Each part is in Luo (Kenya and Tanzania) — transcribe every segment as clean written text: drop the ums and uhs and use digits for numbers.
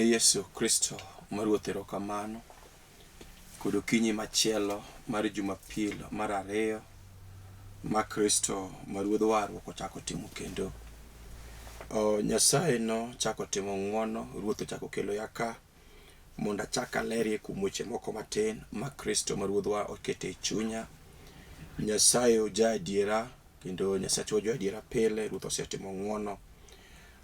Yesu Kristo ma Ruoth erokamano kod okinyi machielo mar Jumapil mar ariyo ma Kristo ma Ruodh warruok ochako timo kendo. O, Nyasaye nochako timo ng'wono, Ruoth ochako kelo ya ka mondo achak alerie kuom weche moko matin ma Kristo ma Ruodhwa oketo e chunya. Nyasaye oja adiera kendo Nyasachwa jo adiera pile, Ruoth osetimo ng'wono.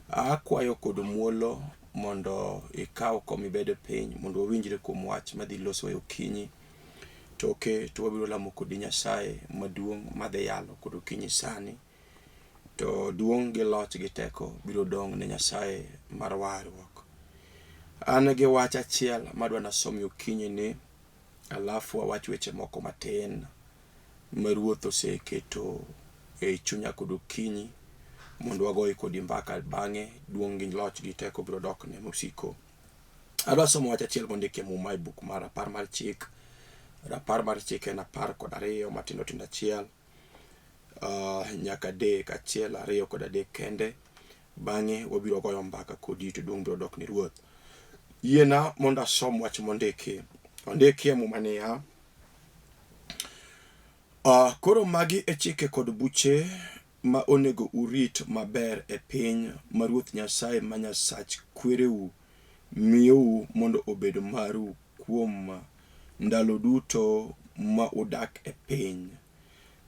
Akwayo kod muolo mondo ikaw kom ibed piny mondo wawinjre kuom wach madhi loso e okinyi. Toke to wabiro lamo kodi Nyasaye maduong' madhi yalo kod okinyi sani. To duong' gi loch gi teko biro dong' ne Nyasaye mar warruok. An gi wach achiel madwa nasom okinyi ni, alafu awach weche moko matin ma Ruoth oseketo e chunya kod okinyi mondo wagoye kodi mbaka bang'e duong' gi loch gi teko biro dokne mosiko. Adwa somo wach achiel mondik e Muma e buk mar Rapar mar Chik. Rapar mar Chik en 12 matindo tindo achiel nyaka adek, achiel, ariyo kod adek kende. Bang'e wabiro goyo mbaka kodi to duong' biro dok ne Ruoth. Yiena mondo asom wach mondiki. Ondiki e Muma niya, Koro magi e chike kod buche ma onego urit maber e piny ma Ruoth Nyasaye ma Nyasach kwereu miyou mondo obed maru kuom ndalo duto ma udak e piny.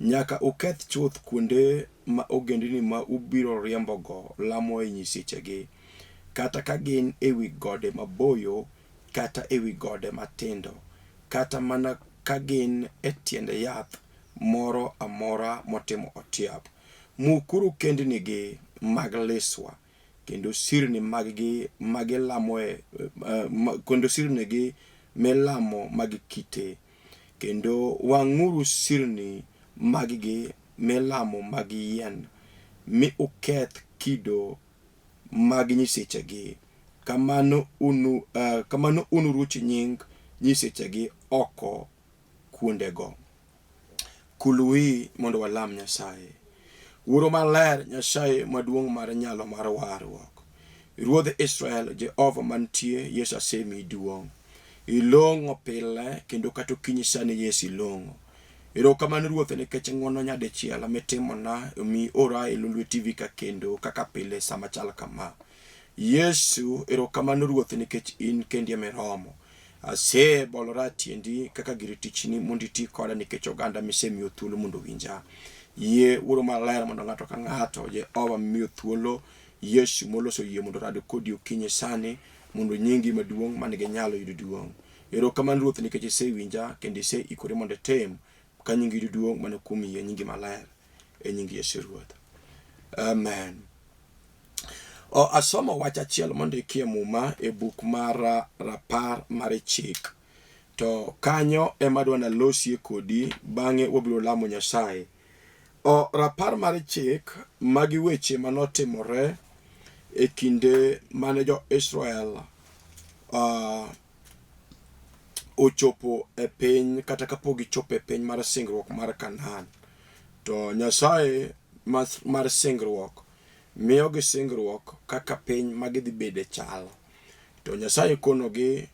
Nyaka uketh chuth kuonde ma ogendini ma ubiro riembogo lamoe nyisechegi, kata ka gin ewi gode maboyo kata ewi gode matindo, kata mana ka gin e tiend yath moro amora motimo otiap. Mukuru kendnigi mag liswa, kendo sirni maggi ma gilamoe, kendo sirnigi milamo mag kite, kendo wang'uru sirni maggi milamo mag yien, mi uketh kido mag nyisechegi. Kamano unu, kamano unuruch nying nyisechegi oko kuondego. Kul wiyi mondo walam Nyasaye. Wuoro maler, Nyasaye maduong' mar nyalo mar warruok. Ruodh Israel, Jehova mantie, Yesu asemiyi duong'. Ilong'o pile kendo kata okinyi sani Yesu ilong'o. Erokamano Ruoth nikech ng'wono nyadichiel mitimona omi ora e Lolwe TV ka kendo kaka pile sama chal kama. Yesu, erokamano Ruoth nikech in kendi ema iromo. Asebolora e tiendi kaka gir tichni mondo iti koda nikech oganda misemiyo thuolo mondo owinja. Yie Wuoro Maler mondo ng'ato ka ng'ato Jehova miyo thuolo Yesu moloso yie mondo orad kodi okinyi sani mondo nyingi maduong' man gi nyalo yud duong'. Erokamano Ruoth nikech isewinja kendo iseikori mondo itim ka nyingi yud duong' mana kuom yie nyingi maler e nying Yesu Ruoth. Amen. O, asomo wach achiel mondiki e Muma e buk mar Rapar mar Chik. To kanyo ema adwa nalosie kodi, bang'e wabiro lamo Nyasaye. O, Rapar mar Chik, magi weche manotimore e kinde mane jo-Israel ochopo e piny kata kapok gichopo e piny mar singruok mar Kanaan. To Nyasaye mar singruok miyogi singruok kaka piny ma gidhi bede chal. To Nyasaye konogi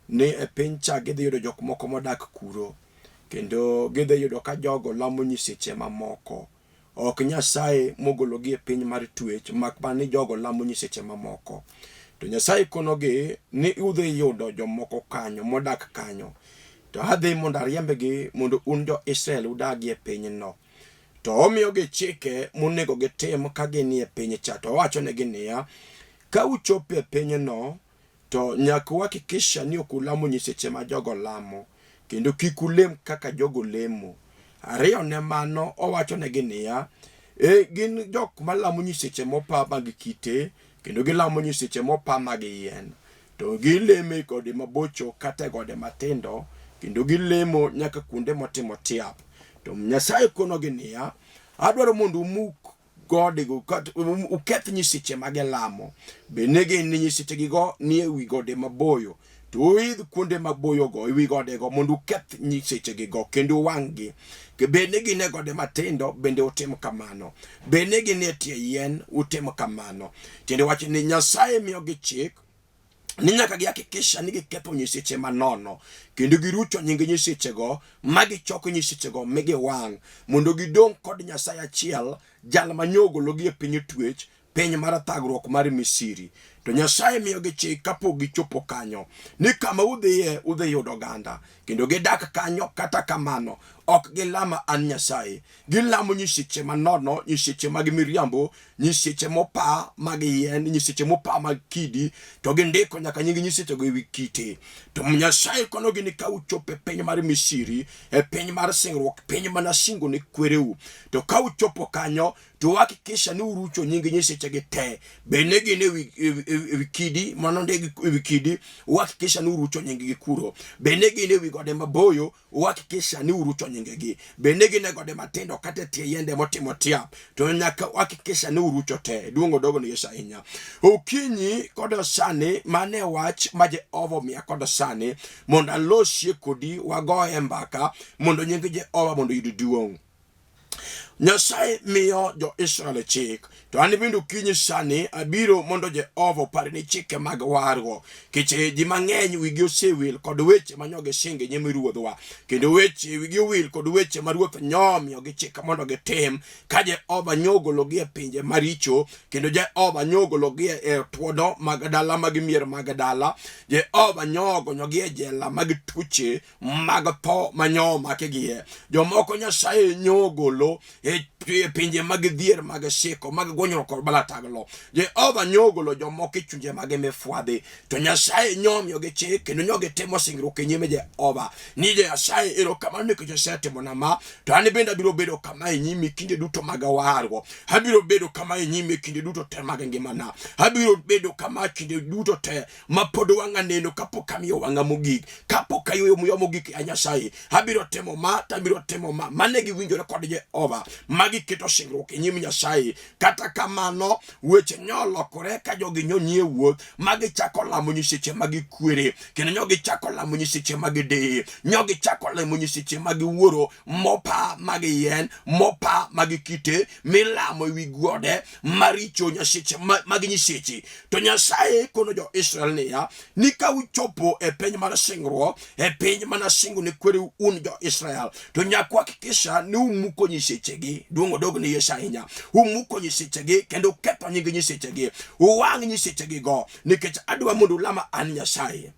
ni e piny cha gidhi yudo jok moko modak kuro kendo gidhi yudo ka jogo lamo nyiseche mamoko. Ok Nyasaye mogologi e piny mar twech mak mana ni jogo lamo nyiseche mamoko. To Nyasaye konogi ni udhi yudo jomoko kanyo modak kanyo. To adhi mondo ariembgi mondo un jo-Israel udagie pinyno. To omiyogi chike monego gitim ka ginie piny cha. To owachonegi niya, ka uchopo e pinyno, to nyaka uhakikisha ni ok ulamo nyiseche ma jogo lamo, kendo kik ulem kaka jogo lemo. Ariyo ne mano, owachonegi niya, e, gin jok malamo nyiseche mopa mag kite, kendo gilamo nyiseche mopa mag yien. To gilemo e gode mabocho kata e gode matindo, kendo gilemo nyaka kuonde motimo tiap. To Nyasaye konogi niya, adwaro mondo umuk godego uketh nyiseche ma gilamo. Bed ni gin nyisechegigo ni e wi gode maboyo, to uidh kuonde maboyogo e wi godego mondo uketh nyisechegigo kendo uwang'gi. Bed ni gin e gode matindo, bende utim kamano. Bed ni gin e tie yien, utim kamano. Tiende wach ni Nyasaye miyogi chik. Ni nyaka gihakikisha ni giketho nyiseche manono kendo girucho nying nyisechego ma gichoko nyisechego mi giwang' mondo gidong' kod Nyasaye achiel, jal ma nyogologi e piny twech, piny mar thagruok mar Misiri. To Nyasaye miyogi chik kapok gichopo kanyo ni kama udhiye udhi yudo oganda kendo gidak kanyo. Kata kamano ok gilama an Nyasaye, gilamo nyiseche manono, nyiseche mag miriambo, nyiseche mopa mag yien, nyiseche mopa mag kidi, to gindiko nyaka nying nyisechego ewi kite. To Nyasaye konogi ni ka uchopo e piny mar Misiri, e piny mar singruok, piny mana singo ne kwereu, to ka uchopo kanyo to uhakikisha ni urucho nying nyisechegi te, bed ni gin ewi kidi manondik ewi kidi, uhakikisha ni urucho nying-gi kuro, bed ni gin ewi gode maboyo, uhakikisha ni urucho nyingegi, bende gin e gode matindo kata e tie yiende motimo tiap, to nyaka uhakikisha ni urucho te. Duong' odogo ne Yesu ahinya. Okinyi kod sani, mane wach ma Jehova omiya kod sani mondo alosie kodi, wagoye mbaka mondo nying Jehova mondo oyud duong'. Nyasaye miyo jo-Israel chik, to an bende okinyi sani abiro mondo Jehova oparni chike mag warruok. Nikech ji mang'eny wigi osewil kod weche ma nyo gisingo e nyim ruodhwa, kendo weche wigi owil kod weche ma ruoth nyomiyogi chik mondo gitim, ka Jehova nyogologi e pinje maricho, kendo Jehova nyogologi e tuodo mag dala mag mier mag dala, Jehova nyogonyogi e jela mag tuoche mag tho ma nyo omakigie. Jomoko Nyasaye nyo ogolo e pinje mag dhier mag siko mag gwonyruok kod balataglo. Jehova nyo ogolo jomoko e chunje mag mifwadhi. To Nyasaye nyo omiyogi chik kendo nyo gitimo singruok e nyime Jehova ni Nyasaye erokamano nikech osetimona ma, to an bende abiro bedo kama e nyimi kinde duto mag warruok. Abiro bedo kama e nyimi kinde duto te mag ngimana. Abiro bedo kama kinde duto te ma pod wang'a neno kapok amiyo wang'a mogik, kapok ayueyo muya mogik ya Nyasaye. Abiro timo ma to abiro timo ma. Mane giwinjore kod Jehova ma giketo singruok e nyim Nyasaye. Kata kamano weche nyolokore ka jogi nyonyie wuoth ma gichako lamo nyiseche ma gikwere, kendo nyo gichako lamo nyiseche ma gideye, nyo gichako lamo nyiseche ma giwuoro mopa mag yien, mopa mag kite milamo e wi gode maricho, nyaseche mag nyiseche. To Nyasaye kono jo-Israel niya, ni ka uchopo e piny mar singruok, e piny mana singo ne kwereu un jo-Israel, to nyaka uhakikisha ni umuko nyisechegi. Duong' odog ne Yesu ahinya. Umuko nyisechegi kendo uketho nying nyisechegi, uwang' nyisechegigo, nikech adwa mondo ulama an Nyasaye.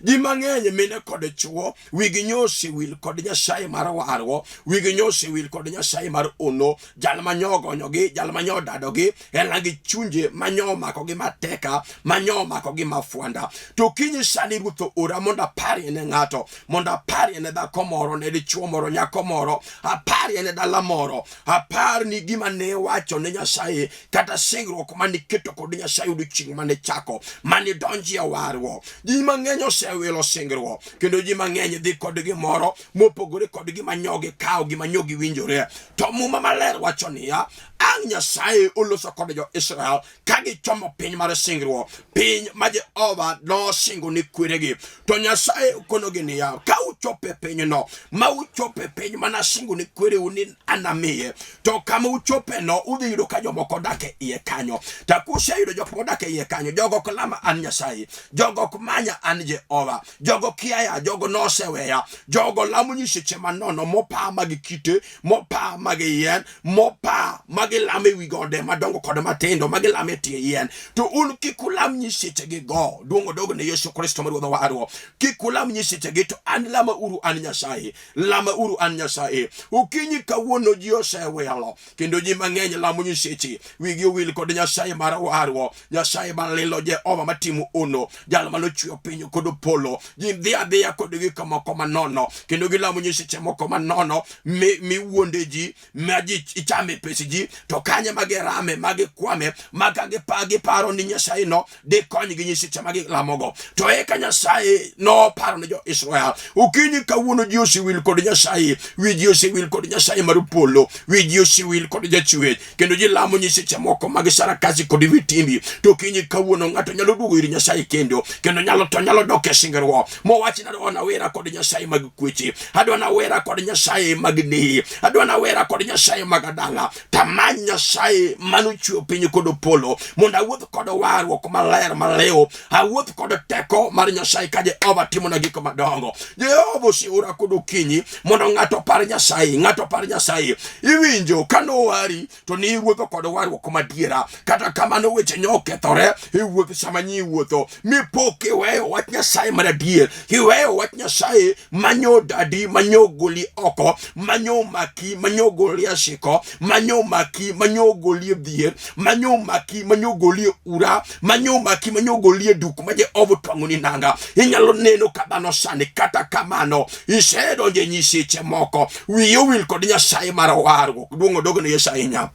Ji mang'eny mine kod chwo wigi nyo osewil kod Nyasaye mar warruok, wigi nyo osewil kod Nyasaye mar ono, jal ma nyo ogonyogi, jal ma nyo odadogi, en gi chunje ma nyo omakogi mateka, ma nyo omakogi mafwanda. To kinyi sani Ruoth oora mondo aparie ne ng'ato, mondo aparie ne dhako moro, ne dichwo moro, nyako moro, aparie ne dala moro, apar ni gima ne wacho ne Nyasaye kata singruok mane iketo kod Nyasaye odiochieng' mane chako mane donji e warruok. Ji mang'eny osewilo singruok kendo ji mang'eny dhi kod gimoro mopogore kod gima nyo gikawo, gima nyo giwinjore. To Muma Maler wacho niya, ang' Nyasaye oloso kod jo-Israel ka gichomo piny mar singruok, piny ma Jehova nosingo ne kweregi. To Nyasaye okonogi niya, ka uchopo e pinyno, ma uchopo e piny mana singo ne kwereu ni anamiye, to kama uchopeno udhi yudo ka jomoko odak e iye kanyo. To kuseyudo jok modak e iye kanyo, jogo ok lama an Nyasaye, jogo ok manya an Jehova, jogo kiaya, jogo noseweya, jogo lamo nyiseche manono mopa mag kite, mopa mag yien, mopa ma gilamo e wi gode madongo kod matindo, ma gilamo e tie yien. To un kik ulam nyisechegi-go. Duong' odog ne Yesu Kristo ma Ruodhwa warwa. Kik ulam nyisechegi, to an lama uru an Nyasaye. Lama uru an Nyasaye. Okinyi kawuono ji osewilo kendo ji mang'eny lamo nyiseche. Wigi owil kod Nyasaye mar warruok, Nyasaye malilo, Jehova matimo ono, jal manochweyo piny kod polo. Ji dhi adhiya kod gik moko manono kendo gilamo nyiseche moko manono miwuonde ji, ma ji ichame pes ji, to kanye ma girame, ma gikwame, ma ka giparo ni Nyasaye no dikonygi nyiseche ma gilamogo. To eka Nyasaye noparo ne jo-Israel. Okinyi kawuono ji osewil kod Nyasaye, wi ji osewil kod Nyasaye mar polo, wi ji osewil kod Jachwech, kendo ji lamo nyiseche moko mag sarakasi kod vitimbi. To okinyi kawuono ng'ato nyalo duogo ir Nyasaye kendo, kendo nyalo to nyalo dok e singruok mowach ni adwa nawera kod Nyasaye mag kweche, adwa nawera kod Nyasaye mag nehe, adwa nawera kod Nyasaye mag adala. Tama amany Nyasaye manochweyo piny kod polo, mondo awuoth kod warruok maler maliw, awuoth kod teko mar Nyasaye ka Jehova timona gik madongo. Jehova oseora kod okinyi mondo ng'ato opar Nyasaye, ng'ato opar Nyasaye. Iwinjo ka nowari to ni iwuotho kod warruok madiera. Kata kamano weche nyo okethore e wuoth sama nyi iwuotho, mi pok iweyo wach Nyasaye mar adier, iweyo wach Nyasaye manyo dadi, manyo goli oko, manyo maki, manyo goli asiko, manyo maki, manyo goli e dhier, manyo maki, manyo goli e ura, manyo maki, manyo goli e duk ma Jehova otwang'oni nanga. Inyalo neno ka dhano sani, kata kamano isedonjo e nyiseche moko, wiyi owil kod Nyasaye mar warruok. Duong' odog ne Yesu ahinya.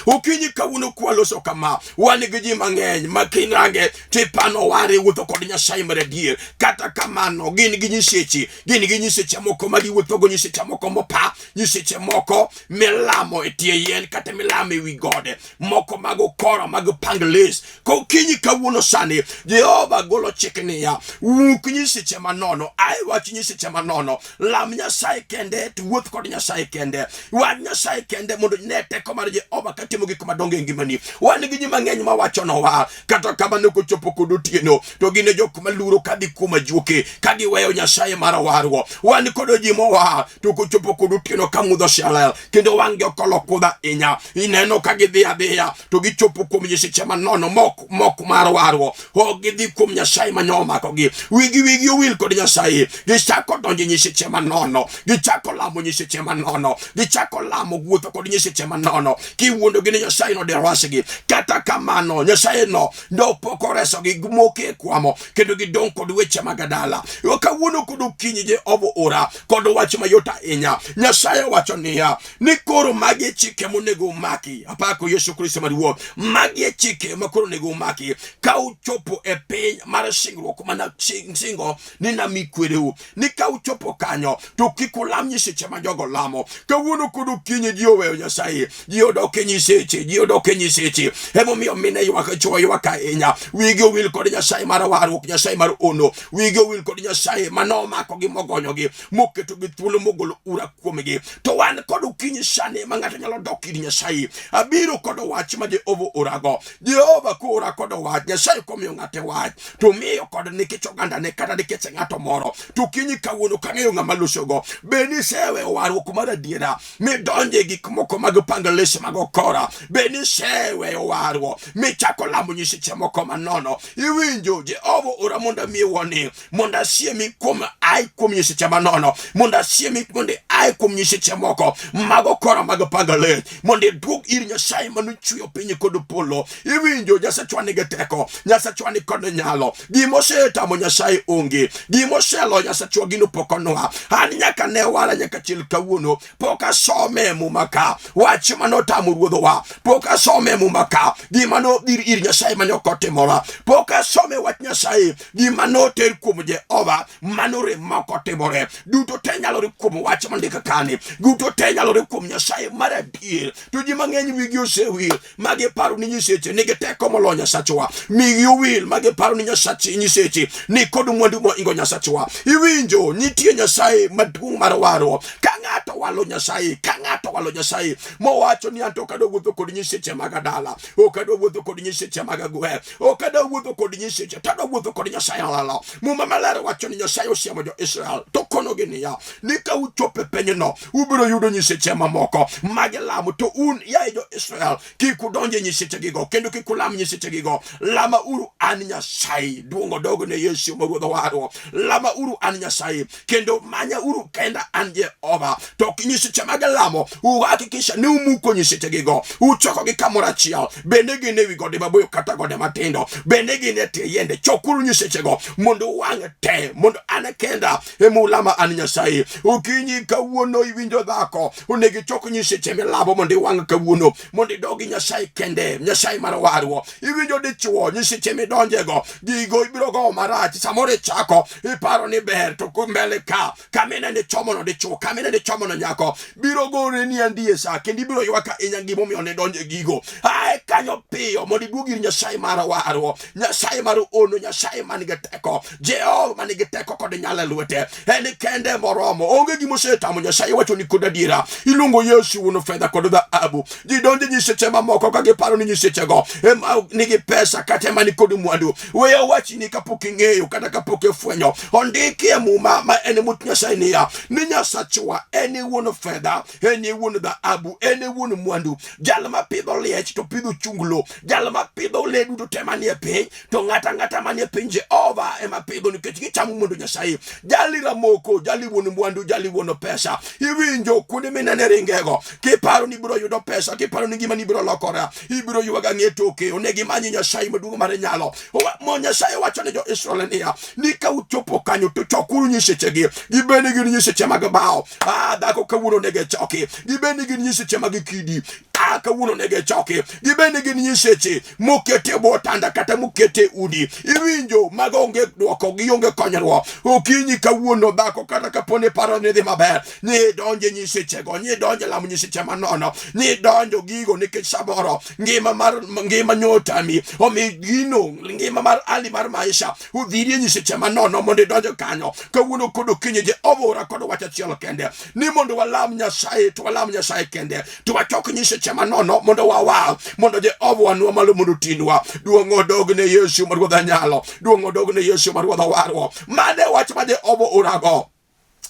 Okinyi kawuono kwaloso kama, wan gi ji mang'eny ma kinrange tipano ware wuotho kod Nyasaye mar adier. Kata kamano gin gi nyiseche, gin gi nyiseche moko ma giwuothogo, nyiseche moko mopa, nyiseche moko milamo e tie yien kata milamo e wi gode, moko mag okora mag pangles. Kokinyi kawuono sani Jehova golo chik niya, wuk nyiseche manono, ae wach nyiseche manono, lam Nyasaye kende, to wuoth kod Nyasaye kende, wach Nyasaye kende mondo ine teko mar Jehova katimo gik madongo e ngimani. Wan gi ji mang'eny mawacho nowa, kata kamano kochopo kod otieno to gin e jok maluro kadhi kuom ajuoke ka giweyo Nyasaye mar warruok. Wan kod ji mowa to kochopo kod otieno ka mudho oselel kendo wang'gi ok olo kudha ahinya, ineno ka gidhi adhiya to gichopo kuom nyiseche manono mok mok mar warruok. Ok gidhi kuom Nyasaye ma nomakogi. Wigi wigi owil kod Nyasaye. Gichako donjo e nyiseche manono, gichako lamo nyiseche manono, gichako lamo wuotho kod nyiseche manono, kiwuondogi ni Nyasaye no deresgi. Kata kamano Nyasaye no nopok oresogi, gimoke e kwamo kendo gidong' kod weche mag dala. Kawuono kod okinyi Jehova ora kod wach mayot ahinya. Nyasaye wacho niya, ni koro magi e chike monego umaki. Apako Yesu Kristo ma Ruoth. Magi e chike ma koro onego umaki ka uchopo e piny mar singruok mana singo ni nami kwereu, ni ka uchopo kanyo to kik ulam nyiseche ma jogo lamo. Kawuono kod okinyi ji oweyo Nyasaye, ji odok e nyiseche, ji odok e nyiseche. Emomiyo mine ywak, chwo ywak ahinya, wigi owil kod Nyasaye mar warruok, Nyasaye mar ono, wigi owil kod Nyasaye manomakogi mogonyogi moketogi thuolo mogolo ura kuomgi. To wan kod okinyi sani ma ng'ato nyalo dok ir Nyasaye. Abiro kod wach ma Jehova orago. Jehova koora kod wach, Nyasaye komiyo ng'ate wach, to miyo kod nikech ogandane kata nikech ng'ato moro. To okinyi kawuono kang'eyo ng'ama losogo, be niseweyo warruok mar adiera midonjo e gik moko mag pangles mag okora? Be niseweyo warruok michako lamo nyiseche moko manono? Iwinjo, Jehova ora mondo amiye woni, mondo asiemi kuom ai kuom nyiseche manono, mondo asiemi mondo ai kuom nyiseche moko mag okora mag pangale, mondo iduog ir Nyasaye manochweyo piny kod polo. Iwinjo, Nyasachwa nigi teko, Nyasachwa ni kod nyalo. Gima osetamo Nyasaye onge, gima oselo Nyasachwa gino pok onwa. An nyaka ne wara nyaka chil kawuono pok asome e Muma ka wach mane otamo ruodhowa, pok asome e Muma ka gima nodhir ir Nyasaye mane ok otimora, pok asome wach Nyasaye gima noter kuom Jehova mano rem ma ok otimore. Duto te nyalore kuom wach mondik kani, duto te nyalore kuom Nyasaye mar adier. To ji mang'eny wigi osewil ma giparo ni nyiseche nigi teko moloyo Nyasachwa, migi owil ma giparo ni Nyasache nyiseche ni kod mwandu moingo Nyasachwa. Iwinjo, nitie Nyasaye maduong' mar warruok. Ka ng'ato walo Nyasaye, ka ng'ato walo Nyasaye mowacho ni anto ok adwa wuotho kod nyiseche mag dala, ok adwa wuotho kod nyiseche mag agwe, ok adwa wuotho kod nyiseche, to adwa wuotho kod Nyasaye lalo. Muma maler wacho ni Nyasaye osiemo jo-Israel to konogi niya, ni ka uchopo e pinyno ubiro yudo nyiseche mamoko magilamo, to un yaye jo-Israel kik udonj e nyisechegigo kendo kik ulam nyisechegigo. Lama uru an Nyasaye. Duong' odog ne Yesu ma Ruodh warruok. Lama uru an Nyasaye kendo manya uru kenda an Jehova. To ok nyiseche magilamo, uhakikisha ni umuko nyisechegigo, uchokogi kamoro achiel, bende gin ewi gode maboyo kata gode matindo, bende gin e tie yiende. Chokuru nyisechego mondo uwang' te, mondo an kenda ema ulama an Nyasaye. Okinyi kawuono iwinjo dhako, onego ichok nyiseche milamo mondo iwang' kawuono, mondo idogi Nyasaye kende, Nyasaye mar warruok. Iwinjo dichuo, nyiseche midonjego, gigo ibiro gowo marach. Samoro ichako iparo ni ber, to mbele ka kamine ni chomono dichuo, kamine ni chomono nyako, biro goreni. niandie sa kendo ibiro ywak ahinya gimomiyo ne donjo e gigo. Ae kanyo piyo mondo iduog ir Nyasaye mar warruok, Nyasaye mar ono, Nyasaye man gi teko, Jehova man gi teko kod nyalo e lwete. En kende moromo, onge gima osetamo Nyasaye wacho ni kod adiera. Iluongo Yesu wuon fedha kod dhahabu. Ji donjo e nyiseche mamoko ka giparo ni nyisechego ema nigi pesa kata ema ni kod mwandu. We awachni kapok ing'eyo kata kapok ifwenyo, ondiki e Muma ma en much Nyasaye niya, ni Nyasachwa en e wuon fedha, en e wuon dhahabu, en e wuon mwandu. Jal ma pidho liech to pidho chunglo, jal ma pidho le duto te manie piny, to ng'ato ang'ata manie piny Jehova ema pidho nikech gichamo mwandu Nyasaye. Jali ramoko, jali wuon mwandu, jali wuon pesa. Iwinjo kuonde minene ringego, kiparo ni ibiro yudo pesa, kiparo ni ngimani biro lokore, ibiro ywago ang'e toke. Onego imany Nyasaye maduong' mar nyalo. Mo Nyasaye wacho ne jo-Israel niya, ni ka uchopo kanyo to chokuru nyisechegi, gibed ni gin nyiseche mag bao. Ah, dhako kawuono onego ichoki, gibed ni gin nyiseche mag kidi. Ah, kawuono onego ichoki, gibed ni gin nyiseche mokete bwo otanda kata mokete udi. Iwinjo, mago onge dwoko, gionge konyruok. Okinyi kawuono dhako kata kapo ni paro ni dhi maber, ni donje nyisechego, ni donje lamo nyiseche manono, ni donjo gigo nikech samoro ngima mar ngima nyotami omi gino ngima mar ali mar maisha udhirie nyiseche manono mondo idonj kanyo. Kawuono kod okinyi Jehova ora kod wach achiel kende ni mondo walam Nyasaye to walam Nyasaye kende to wachok nyiseche manono mondo wawal mondo Jehova wanwa malo mondo otinwa. Duong' odog ne Yesu ma Ruodh anyalo, duong' odog ne Yesu ma Ruodh owarwa. Mano e wach ma Jehova orago.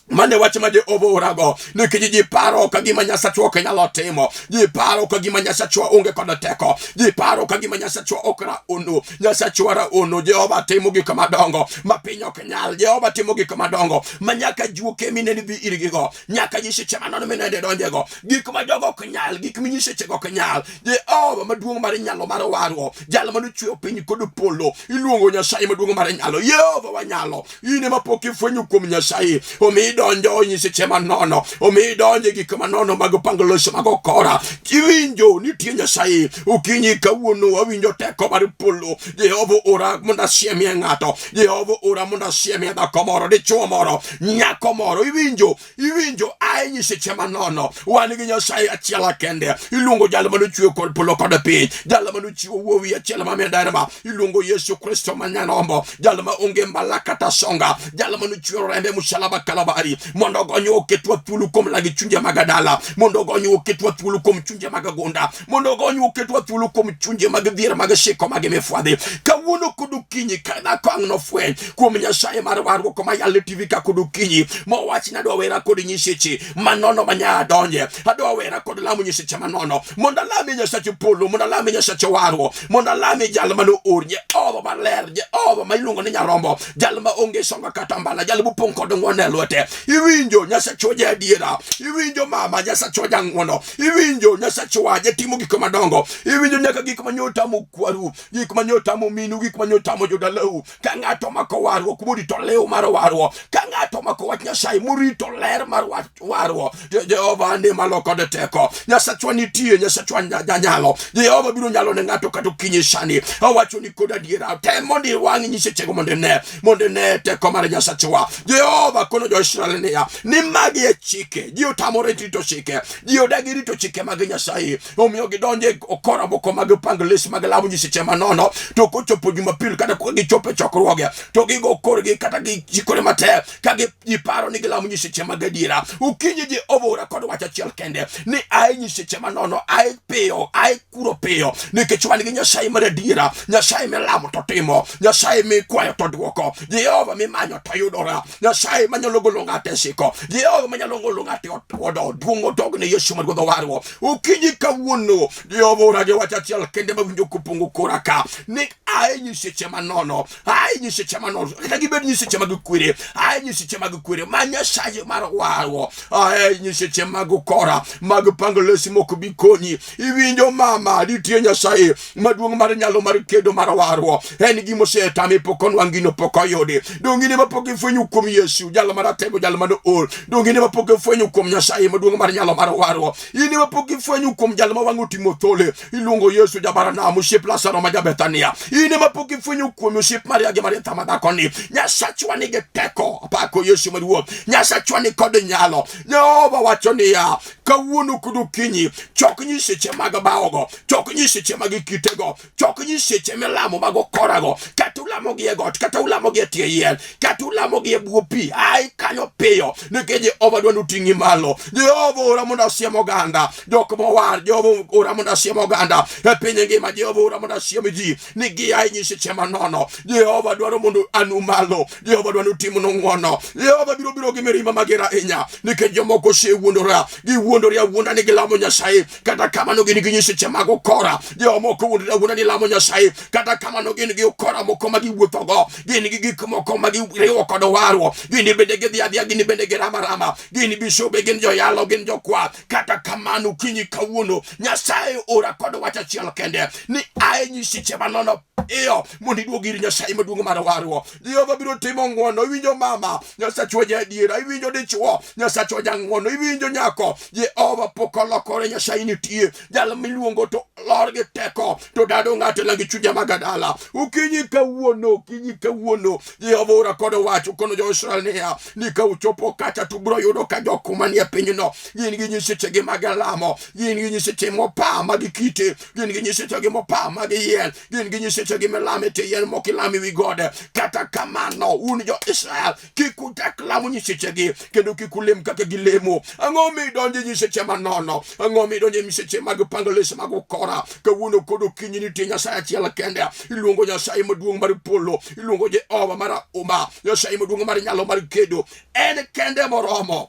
Mane wach ma Jehova orago nikech ji paro ka gima Nyasachwa ok nyalo timo, ji paro ka gima Nyasachwa onge kod teko, ji paro ka gima Nyasachwa ok raono. Nyasachwa raono. Jehova timo gik madongo ma piny ok nyal. Jehova timo gik madongo ma nyaka juoke minene dhi irgigo, nyaka nyiseche manono minende donjego, gik ma jogo ok nyal, gik minyisechego ok nyal. Jehova maduong' mar nyalo mar warruok, jal manochweyo piny kod polo, iluongo Nyasaye maduong' mar nyalo. Jehova wanyalo. In ema pok ifwenyo kuom Nyasaye, omi idonjo nyiseche manono, omi idonjo e gik manono mag pango loso mag okora. Iwinjo nitie Nyasaye. Okinyi kawuono awinjo teko mar polo. Jehova ora mondo asiemie ng'ato. Jehova ora mondo asiemie dhako moro, dichwo moro, nyako moro. Iwinjo Iwinjo ae nyiseche manono. Wan gi Nyasaye achiel kende. Iluongo jal mane ochweyo kod polo kod piny, jal mane ochiwo wuowi achiel ma miderma. Iluongo Yesu Kristo ma nyarombo, jal ma onge mbala kata songa, jal mane ochwero rembe e musalaba Kalvari mondo ogonywa oketwa thuolo kuom lagi chunje mag dala, mondo ogonywa oketwa thuolo kuom chunje mag gunda, mondo ogonywa oketwa thuolo kuom chunje mag dhier mag siko mag mifwadhi. Kawuono kod okinyi ka dhako ang' nofweny kuom Nyasaye mar warruok ma yalo TV ka kod okinyi mowach ni adwa wera kod nyiseche manono ma nya donje, adwa wera kod lamo nyiseche manono mondo alame Nyasache polo, mondo alame Nyasache warruok, mondo alame jal mane oor, Jehova maler, Jehova ma iluongo ni Nyarombo, jal ma onge songa kata mbala, jal mopong' kod ng'wono e lwete. Iwinjo Nyasachwa ja adiera, iwinjo mama Nyasachwa ja ng'wono, iwinjo Nyasachwa jatimo gik madongo, iwinjo nyaka gik manyotamo kwaru, gik manyotamo minu, gik manyotamo jodalau. Ka ng'ato omako warruok morito lew mar warruok, ka ng'ato omako wach Nyasaye morito ler mar wach warruok, Jehova ni malo kod teko. Nyasachwa nitie, Nyasachwa nyalo. Jehova biro nyalo ne ng'ato kata okinyi sani. Awacho ni kod adiera, tem mondo iwang' nyisechego mondo ine, mondo ine teko mar Nyasachwa. Jehova kono jo-Israel niya, ni magi e chike. Ji otamore rito chike, ji odagi rito chike mag Nyasaye, omiyo gidonjo e okora moko mag pang les mag lamo nyiseche manono. To kochopo Jumapil kata ka gichopo e chokruoge to gigo korgi kata gichikore matek ka giparo ni gilamo nyiseche mag adiera. Okinyi Jehova ora kod wach achiel kende ni ae nyiseche manono, ae piyo, ae kuro piyo, nikech wan gi Nyasaye mar adiera, Nyasaye milamo to timo, Nyasaye mikwayo to dwoko, Jehova mimanyo to yudora, Nyasaye manyalo golo ng'ato e siko, Jehova manyalo golo ng'ato e odo. Duong' odog ne Yesu ma Ruodh owarwa. Okinyi kawuono Jehova ora gi wach achiel kende mawinjo kopong'o kora ka ni ae nyiseche manono, ae nyiseche manono, kata gibed nyiseche mag kwere, ae nyiseche mag kwere ma Nyasaye mar warruok, ae nyiseche mag ukora mag pango lesi mok bi konyi. Iwinjo mama, nitie Nyasaye maduong' mar nyalo mar kedo mar warruok. En gima osetami pok onwang' gino pok oyudi. Donge in ema pok ifwenyo kuom Yesu jal maratego, jal mane oor? Donge in ema pok ifwenyo kuom Nyasaye maduong' mar nyalo mar warruok? In ema pok ifwenyo kuom jal ma wang'e otimo thole, iluongo Yesu jabaranam, osiep Lazaro ma ja-Bethania. In ema pok ifwenyo kuom osiep Maria gi Maritha ma dhakoni. Nyasachwa nigi teko, apako Yesu maduong'. Nyasachwa ni kod nyalo. Jehova wacho niya, Kawuono kod okinyi, chok nyiseche mag baogo, chok nyiseche mag kitego, chok nyiseche milamo mag okorago, kata ulamogi e got, kata ulamogi e tie yien, kata ulamogi e bwo pi, ai kanyo piyo, nikech Jehova dwa noting'i malo. Jehova ora mondo asiem oganda, jok mowar, Jehova ora mondo asiem oganda e piny ngima, Jehova ora mondo asiem ji ni gia e nyiseche manono. Jehova dwaro mondo anu malo, Jehova dwaro timnu ng'wono. Jehova biro biro gi mirima mager ahinya nikech jomoko osewuondore, giwuondore awuonda ni gilamo Nyasaye, kata kamano gin gi nyiseche mag ukora. Jomoko wuondore awuonda ni lamo Nyasaye, kata kamano gin gi ukora moko ma giwuothogo, gin gi gik moko ma giriwo kod warruok, gin bende gidhi adhiya, gin bende girama rama, gin bisobe, gin joyalo, gin jokwath. Kata kamano okinyi kawuono Nyasaye ora kod wach achiel kende ni aye nyiseche manono piyo mondo iduog ir Nyasaye maduong' mar warruok. Jehova biro timo ng'wono. Iwinjo mama, Nyasachwa ja adiera. Iwinjo dichwo, Nyasachwa jang'wono. Iwinjo nyako, Jehova pok olokore. Nyasaye nitie, jal miluongo to lor gi teko to dado ng'ato e gi chunje mag adala. Okinyi kawuono, okinyi kawuono, Jehova ora kod wach okono jo-Israel niya, ni ka uchopo kacha to ubiro yudo ka jok manie pinyno gin gi nyisechegi mag lamo, gin gi nyiseche mopa mag kite, gin gi nyisechegi mopa mag yien, gin gi nyisechegi milamo e tie yien mok ilam e wi gode. Kata kamano, un jo-Israel, kik uchak lamo nyisechegi kendo kik ulem kaka gilemo. Ang'o midonjo e nyiseche manono? Ang'o midonjo e nyiseche mag pango lese mag ukora? Kawuono kod okinyi nitie Nyasaye achiel kende, iluongo Nyasaye maduong' mar polo, iluongo Jehova mar auma, Nyasaye maduong' mar nyalo mar kedo, en kende moromo.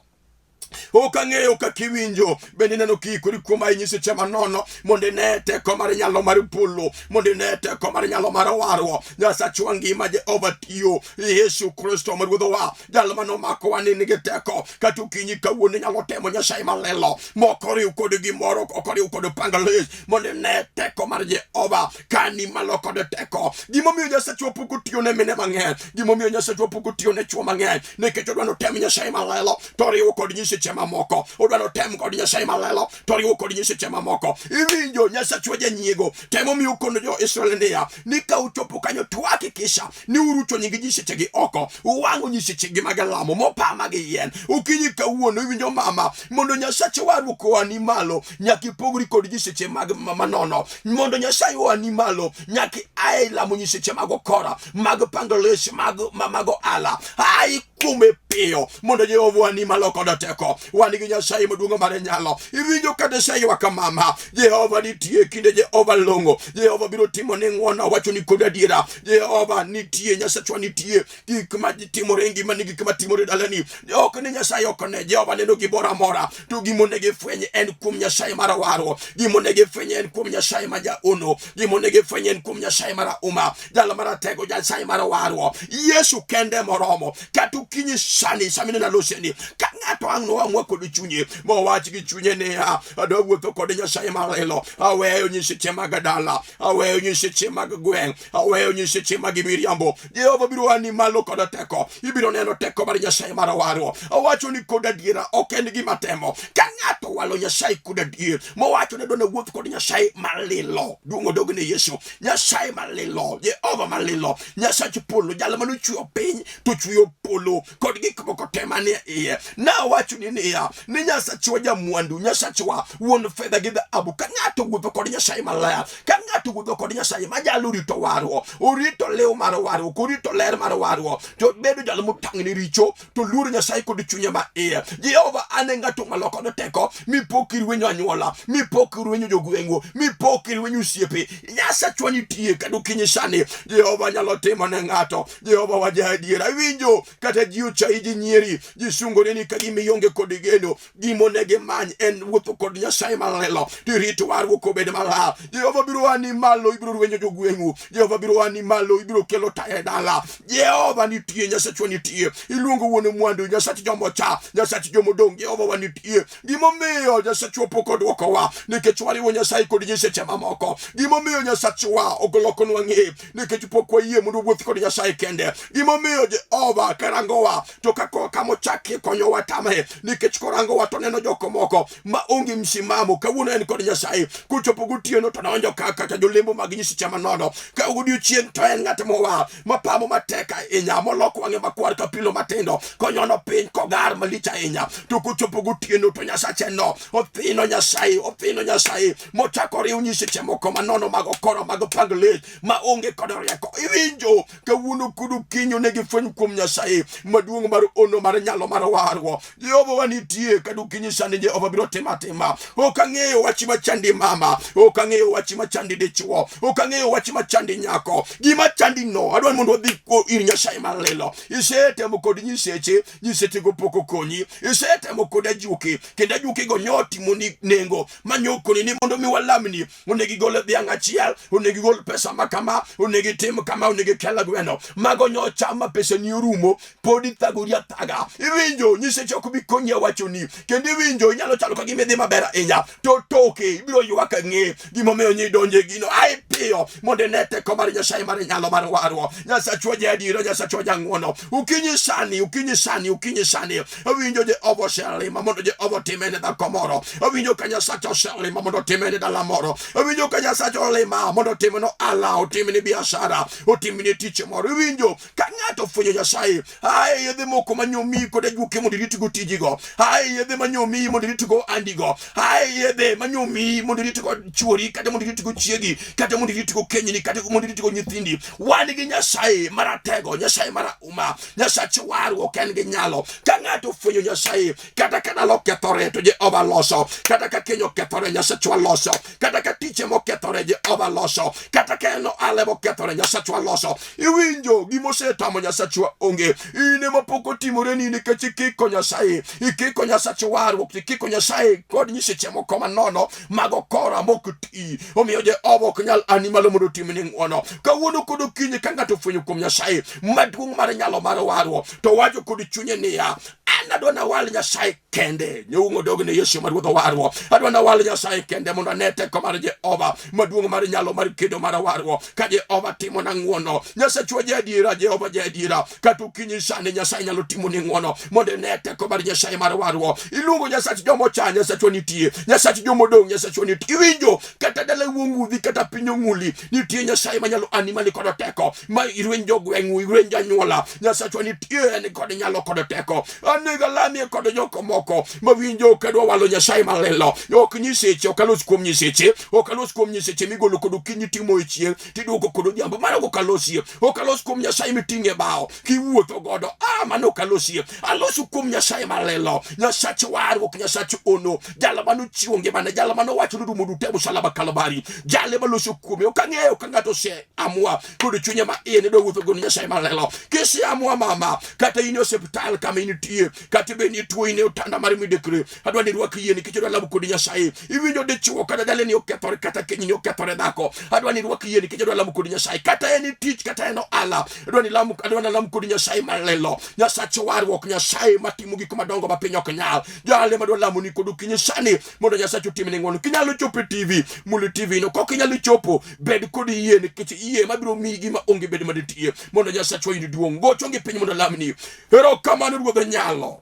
Ok ang'eyo kaka iwinjo, bende ineno kiikori kuom aye nyiseche manono mondo ine teko mar nyalo mar polo, mondo ine teko mar nyalo mar warruok. Nyasachwa ngima, Jehova tiyo, Yesu Kristo ma Ruodhwa, jal mane omakowa ni nigi teko. Kata okinyi kawuono inyalo temo Nyasaye malelo, mok oriw kod gimoro, ok oriw kod panga lis, mondo ine teko mar Jehova kani malo kod teko. Gimomiyo Nyasachwa pok otiyo ne mine mang'eny, gimomiyo Nyasachwa pok otiyo ne chwo mang'eny, nikech odwa notem Nyasaye malelo to oriwo kod nyiseche mamoko. Odwa notem kod Nyasaye malelo to oriwo kod nyiseche mamoko. Iwinjo, Nyasachwa janyiego temo miyo kono jo-Israel niya, ni ka uchopo kanyo to hakikisha ni urucho nying nyisechegi oko, uwang'o nyisechegi mag lamo mopa mag yien. Okinyi kawuono iwinjo mama, mondo Nyasache warruok oani malo, nyaka ipogri kod nyiseche mag manono. Mondo Nyasaye oani malo, nyaka iae lamo nyiseche mag okora, mag pango les, mag mag ohala. Ai kuome piyo mondo Jehova oani malo kod teko. Wan gi Nyasaye maduong' mar nyalo. Iwinjo kata iseywa ka mama, Jehova nitie kinde Jehova long'o. Jehova biro timo ni ng'wono, awacho ni kod adiera. Jehova nitie, Nyasachwa nitie. Gik ma timore e ngimani, gik ma timore e dalani, ok ni Nyasaye ok ne. Jehova neno gimoro amora, to gima onego ifweny en kuom Nyasaye mar warruok. Gima onego ifweny en kuom Nyasaye ma jaono. Gima onego ifweny en kuom Nyasaye mar auma, jal maratego, Nyasaye mar warruok. Yesu kende moromo. Kata okinyi sani, sama ineno aloseni, ka ng'ato ang' noamua kod chunye, mowach gi chunye niya, adwa wuotho kod Nyasaye malelo, aweyo nyiseche mag dala, aweyo nyiseche mag gweng', aweyo nyiseche mag miriambo. Jehova biro ani malo kod teko, ibiro neno teko mar Nyasaye mar warruok. Awacho ni kod adiera, ok en gima temo. Ka ng'ato walo Nyasaye kod adier, mowacho ni adwa wuoth kod Nyasaye malilo, duong' odog ne Yesu. Nyasaye malilo, Jehova malilo, Nyasach polo, jal mane ochweyo piny to ochweyo polo kod gik moko te manie iye. Nawachoni niya, ni Nyasachwa jamwandu, Nyasachwa wuon fedha gi dhahabu. Ka ng'ato wuotho kod Nyasaye maler, ka ng'ato wuotho kod Nyasaye manyalo rito warruok, orito liw mar warruok, orito ler mar warruok, to bedo jal motang' ne richo, to luoro Nyasaye kod chunye ma iye. Jehova an e ng'ato malo kod teko, mipo kirwenyo anyuola, mipo kirwenyo jogweng'u, mipo kirwenyo osiepe. Nyasachwa nitie kendo okinyi sani Jehova nyalo timo ne ng'ato. Jehova waja adiera. Iwinjo kata ji ochayi, ji nyieri, ji sungore ni ka gima ionge kod geno. Gima onego imany en wuotho kod Nyasaye malelo, to irit warruok obed maler. Jehova biro ani malo, ibiro rwenyo jogweng'u. Jehova biro ani malo, ibiro kelo taya e dala. Jehova nitie, Nyasachwa nitie. Iluongo wuon mwandu, Nyasach jomocha, Nyasach jomodong'. Jehova wa nitie. Gimomiyo Nyasachwa pok odwokowa nikech wariwo Nyasaye kod nyiseche mamoko. Gimomiyo Nyasachwa ok olokonwa ng'e nikech pok wayie mondo wawuoth kod Nyasaye kende. Gimomiyo Jehova karango korangowa to ka kama ochakie konyowa tame nikech korangowa to neno joko moko ma onge msimamo. Kawuono en kod Nyasaye, kochopo gotieno to donjo ka kata jolembo mag nyiseche manono. Ka godiochieng' to en ng'at mowa mapamo matek ahinya, molok wang'e makwar ka pilo matindo, konyono piny kogar malich ahinya. To kochopo gotieno to Nyasache no othino Nyasaye, othino Nyasaye mochako riw nyiseche moko manono mag okoro mag pang lech ma onge kod rieko. Iwinjo kawuono kod okinyi onego ifweny kuom Nyasaye maduong' mar ono mar nyalo mar warruok. Jehova wanitie kod okinyi sani Jehova biro timo atima. Ok ang'eyo wach machandi mama, ok ang'eyo wach machandi dichuo, ok ang'eyo wach machandi nyako. Gima chandi no adwa ni mondo wadhi ir Nyasaye malilo. Isetemo kod nyiseche, nyisechego pok okonyi. Isetemo kod ajuoke, kendo ajuokego nyo timoni nengo manyo koni ni mondo mi walamni onego igol dhiang' achiel, onego igol pesa ma kama, onego itim kama, onego ikel gweno. Mago nyocha ma pesa ni orumo, pod ithagori athaga. Iwinjo nyiseche ok bi konyi awachoni, kendo iwinjo inyalo chalo ka gima idhi maber ahinya, to toke ibiro ywak ang'e gimomiyo nyi donje gino. Ai piyo mondo ine teko mar Nyasaye mar nyalo mar warruok. Nyasachwa ja adiera, Nyasachwa jang'wono. Okinyi sani, okinyi sani, okinyi sani, awinjo Jehova oselima mondo Jehova otime ne dhako moro. Awinjo ka Nyasacha oselima mondo otime ne dala moro. Awinjo ka Nyasacha olima mondo otimne ohala, otimne biashara, otimne tich moro. Iwinjo ka ng'ato ofwenyo Nyasaye, ae yedhe moko manyomi kod ajuoke mondo iritgo tijigo, ae yedhe manyomi mondo iritgo andigo, ae yedhe manyomi mondo iritgo chuori, kata mondo iritgo chiegi, kata mondo iritgo kenyni, kata mondo iritgo nyithindi. Wan gi Nyasaye maratego, Nyasaye marahuma, Nyasach warruok en gi nyalo. Ka ng'ato ofwenyo Nyasaye, kata ka dala okethore to Jehova loso, kata ka keny okethore Nyasachwa loso, kata ka tiche mokethore Jehova loso, kata ka en ohala mokethore Nyasachwa loso. Iwinjo gima osetamo Nyasachwa onge. In ema pok otimoreni nikech ikiko Nyasaye, ikiko Nyasach warruok, ikiko Nyasaye kod nyiseche moko manono mag okora mok ti. Omiyo Jehova ok nyal ani malo mondo otimni ng'wono. Kawuono kod okinyi ka ng'ato ofwenyo kuom Nyasaye maduong' mar nyalo mar warruok, to wacho kod chunye niya, an adwa nawal Nyasaye kende. Nyung'o dog ne Yesu ma Ruodh warruok. Adwa nawal Nyasaye kende mondo ane teko mar Jehova maduong' mar nyalo mar kedo mar warruok. Ka Jehova timona ng'wono, Nyasachwa ja adiera, Jehova ja adiera. Kata okinyi sani Nyasaye nyalo timoni ng'wono mondo ine teko mar Nyasaye mar warruok. Iluongo Nyasach joma ocha, Nyasachwa nitie. Nyasach joma odong', Nyasachwa nitie. Iwinjo kata dala wuong'udhi kata piny ong'uli, nitie Nyasaye manyalo ani mani kod teko ma irweny jogweng'u, irweny janyuola. Nyasachwa nitie en kod nyalo kod teko. Anego alamie kod joko moko mawinjo kadwa walo Nyasaye malelo. Ok nyiseche, ok alos kuom nyiseche, ok alos kuom nyiseche migolo kod okinyi timo e chieng' tiduogo kod odhiambo. Mano ok alosie. Ok alos kuom Nyasaye miting'e bao kiwuotho godo. Ah, mano ok alosie. Aloso kuom Nyasaye malelo, Nyasach warruok, Nyasach ono, jalo manochiwo ngimane, jalo manowacho ni rumo duto e musalaba Kalvari, jale maloso kuome. Ok ang'eyo ka ng'ato ose amua kod chunye ma iye ni dwa wuotho godo Nyasaye malelo. Kiseamua mama, kata in e osiptal kama intie, kata bed ni ituo in e otanda mar midekre, adwa ni irwak yie nikech adwa lamo kod Nyasaye. Iwinjo dichuo kata daleni okethore, kata kenyni okethore dhako, adwa ni irwak yie nikech adwa lamo kod Nyasaye. Kata en tich, kata en ohala, adwa ni lamo, adwa ni alam kod Nyasaye malelo, Nyasach warruok, Nyasaye matimo gik madongo ma piny ok nyal. Jale madwa lamo ni kod okinyi sani mondo Nyasaye otimni ng'wono. Kinyalo chopo e TV, mul TV no. Kok inyalo chopo, bed kod yie nikech yie mabiro miyi gima onge bed manitie mondo Nyasaye oyud duong'. Go chongi piny mondo alamni. Erokamano Ruodh nyalo.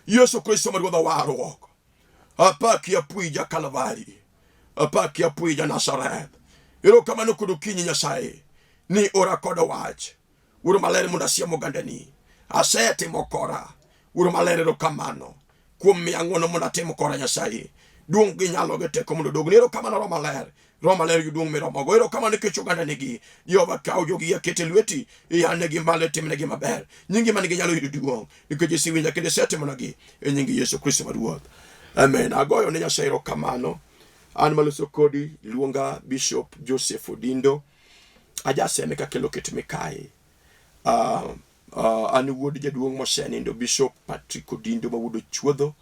Yesu Kristo ma Ruodh warruok. Apaki apuija Kalvari. Apaki apuija Nazareth. Erokamano kod okinyi Nyasaye ni ora kod wach. Wuoro maler mondo asiem ogandani. Asetimo kora. Wuoro maler erokamano kuom miya ng'wono mondo atim kora Nyasaye. Duong' gi nyalo gi teko mondo odogni. Erokamano Roho Maler. Roho Maler gi duong' miromogo. Erokamano nikech oganda nigi. Jehova kaw jogi aket e lweti. Iyanegi malo itimnegi maber. Nyingi man gi nyalo yudo duong' nikech isewinja kendo isetimonagi e nying Yesu Kristo ma Ruoth. Amen. Agoyo ne Nyasaye erokamano. An maloso kodi luonga Bishop Joseph Odindo. Ajaseme kakelo ket mikayi. An wuod jaduong' mosenindo Bishop Patrick Odindo ma wuod Ochuodho.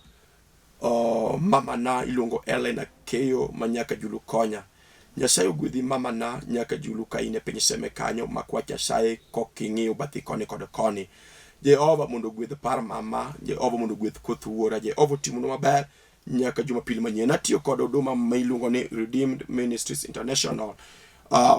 Mamana iluongo Ellen Akeyo ma nyaka Julu Konya. Nyasaye ogwedhi mamana nyaka Julu ka in e piny Seme kanyo mak wach Nyasaye kok ing'iyo bathi koni kod koni. Jehova mondo ogwedh par mama, Jehova mondo ogwedh koth wuora, Jehova otimnwa maber nyaka Jumapil manyien. Atiyo kod huduma ma iluongo ni Redeemed Ministries International.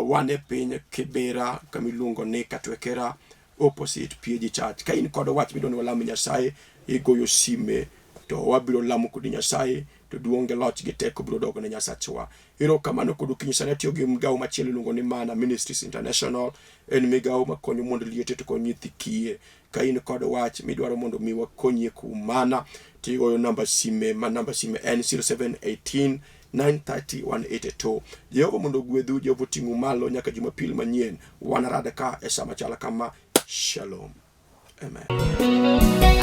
Wan e piny Kibera kama iluongo ni Katwekera. Opposite PAG Church. Ka in kod wach midwa ni walam Nyasaye, igoyo sime to wabiro lamo kodi Nyasaye to duong' gi loch gi teko biro dogo ne Nyasachwa. Erokamano kod okinyi sani atiyo gi migawo machielo iluongo ni Mana Ministries International. En migawo makonyo mond liete to konyo nyithi kiye. Ka in kod wach midwaro mondo mi wakonyie kuom mana, tigoyo namba sime ma namba sime en 0718 930 182. Jehova mondo ogwedhu, Jehova oting'u malo nyaka Jumapil manyien. Wanarad ka e sama chal kama. Shalom. Amen.